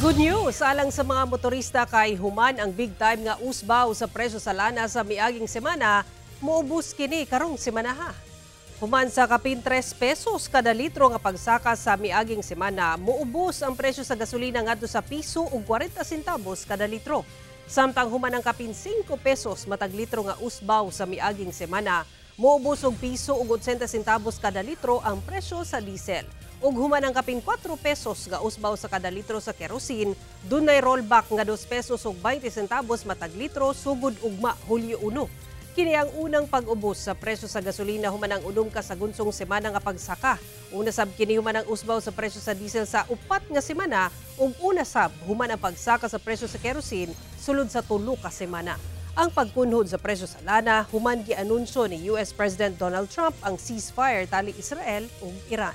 Good news alang sa mga motorista kay human ang big time nga usbaw sa presyo sa lana sa miaging semana, muubos kini karong semana ha. Human sa kapin 3 pesos kada litro nga pagsaka sa miaging semana, muubos ang presyo sa gasolina ngadto sa piso ug 40 centavos kada litro. Samtang human ang kapin 5 pesos matag litro nga usbaw sa miaging semana, muubos og piso ug 80 centavos kada litro ang presyo sa diesel. Ug human ang kapin 4 pesos nga usbaw sa kada litro sa kerosene, dunay rollback nga 2 pesos ug 20 centavos matag litro sugod ugma, Hulyo 1. Kini ang unang pag-ubos sa presyo sa gasolina human ang unom ka sagunsong semana nga pagsaka. Una sab kini human ang usbaw sa presyo sa diesel sa 4 nga semana ug una sab human ang pagsaka sa presyo sa kerosene sulod sa 3 ka semana. Ang pagkunhod sa presyo sa lana human gianunsyo ni US President Donald Trump ang ceasefire tali Israel ug Iran.